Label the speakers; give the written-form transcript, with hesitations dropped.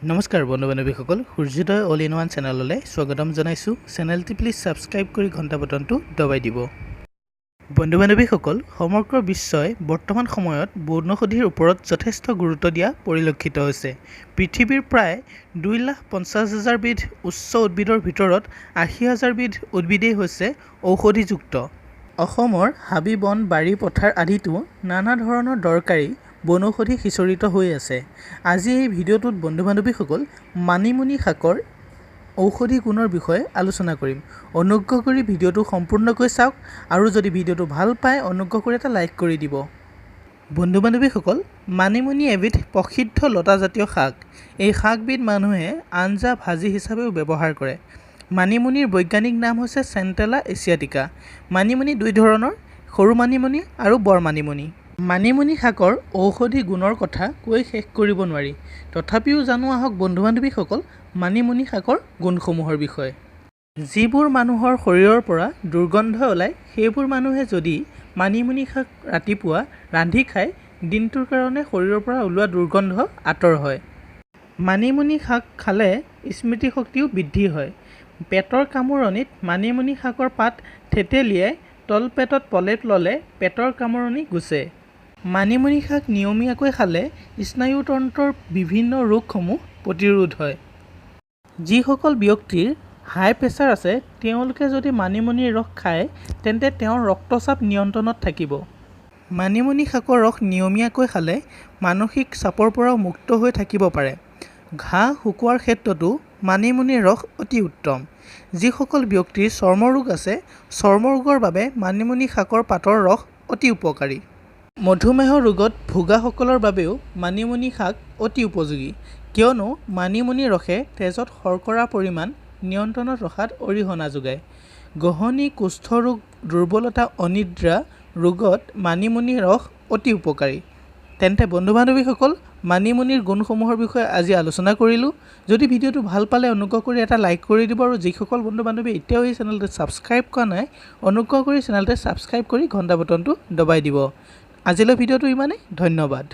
Speaker 1: নমস্কাৰ বন্ধু বান্ধৱীসকল, সূৰ্যোদয় all in one চেনেললৈ স্বাগতম জনাইছোঁ। চেনেলটি প্লিজ ছাবস্ক্ৰাইব কৰি ঘণ্টা বটনটো দবাই দিব। বন্ধু বান্ধৱীসকল, সমগ্ৰ বিশ্বই বৰ্তমান সময়ত বনৌষধিৰ ওপৰত যথেষ্ট গুৰুত্ব দিয়া পৰিলক্ষিত হৈছে। পৃথিৱীৰ প্ৰায় 2,50,000 বিধ উচ্চ উদ্ভিদৰ ভিতৰত 80,000 বিধ উদ্ভিদেই হৈছে ঔষধিযুক্ত। অসমৰ হাবি বন বাৰী পথাৰ আদিতো নানা ধৰণৰ দৰকাৰী বনৌষধি সিঁচৰিত হৈ আছে। আজি এই ভিডিঅ'টোত বন্ধু বান্ধৱীসকল মানিমুনি শাকৰ ঔষধি গুণৰ বিষয়ে আলোচনা কৰিম। অনুগ্ৰহ কৰি ভিডিঅ'টো সম্পূৰ্ণকৈ চাওক আৰু যদি ভিডিঅ'টো ভাল পায় অনুগ্ৰহ কৰি এটা লাইক কৰি দিব। বন্ধু বান্ধৱীসকল, মানিমুনি এবিধ প্ৰসিদ্ধ লতাজাতীয় শাক। এই শাকবিধ মানুহে আঞ্জা ভাজি হিচাপেও ব্যৱহাৰ কৰে। মানিমুনিৰ বৈজ্ঞানিক নাম হৈছে চেণ্টেলা এছিয়াটিকা। মানিমুনি দুই ধৰণৰ, সৰু মানিমুনি আৰু বৰ মানিমুনি। মানিমুনি শাকৰ ঔষধি গুণৰ কথা কৈ শেষ কৰিব নোৱাৰি, তথাপিও জানো আহক বন্ধু বান্ধৱীসকল মানিমুনি শাকৰ গুণসমূহৰ বিষয়ে। যিবোৰ মানুহৰ শৰীৰৰ পৰা দুৰ্গন্ধ ওলায় সেইবোৰ মানুহে যদি মানিমুনি শাক ৰাতিপুৱা ৰান্ধি খায়, দিনটোৰ কাৰণে শৰীৰৰ পৰা ওলোৱা দুৰ্গন্ধ আঁতৰ হয়। মানিমুনি শাক খালে স্মৃতিশক্তিও বৃদ্ধি হয়। পেটৰ কামোৰণিত মানিমুনি শাকৰ পাত থেতেলিয়াই তলপেটত প্ৰলেপ ল'লে পেটৰ কামোৰণি গুচে। মানিমুনি শাক নিয়মীয়াকৈ খালে স্নায়ুতন্ত্ৰৰ বিভিন্ন ৰোগসমূহ প্ৰতিৰোধ হয়। যিসকল ব্যক্তিৰ হাই প্ৰেছাৰ আছে তেওঁলোকে যদি মানিমুনিৰ ৰস খায় তেন্তে তেওঁৰ ৰক্তচাপ নিয়ন্ত্ৰণত থাকিব। মানিমুনি শাকৰ ৰস নিয়মীয়াকৈ খালে মানসিক চাপৰ পৰাও মুক্ত হৈ থাকিব পাৰে। ঘাঁ শুকোৱাৰ ক্ষেত্ৰতো মানিমুনিৰ ৰস অতি উত্তম। যিসকল ব্যক্তিৰ চৰ্মৰোগ আছে, চৰ্মৰোগৰ বাবে মানিমুনি শাকৰ পাতৰ ৰস অতি উপকাৰী। মধুমেহ ৰোগত ভোগাসকলৰ বাবেও মানিমুনি শাক অতি উপযোগী, কিয়নো মানিমুনি ৰসে তেজত শৰ্কৰাৰ পৰিমাণ নিয়ন্ত্ৰণত ৰখাত অৰিহণা যোগায়। গ্ৰহণী, কুষ্ঠৰোগ, দুৰ্বলতা, অনিদ্ৰা ৰোগত মানিমুনি ৰস অতি উপকাৰী। তেন্তে বন্ধু বান্ধৱীসকল, মানিমুনিৰ গুণসমূহৰ বিষয়ে আজি আলোচনা কৰিলোঁ। যদি ভিডিঅ'টো ভাল পালে অনুগ্ৰহ কৰি এটা লাইক কৰি দিব আৰু যিসকল বন্ধু বান্ধৱী এতিয়াও এই চেনেলটো ছাবস্ক্ৰাইব কৰা নাই অনুগ্ৰহ কৰি চেনেলটো ছাবস্ক্ৰাইব কৰি ঘণ্টা বটনটো দবাই দিব। আজিলৈ ভিডিঅ'টো ইমানেই, ধন্যবাদ।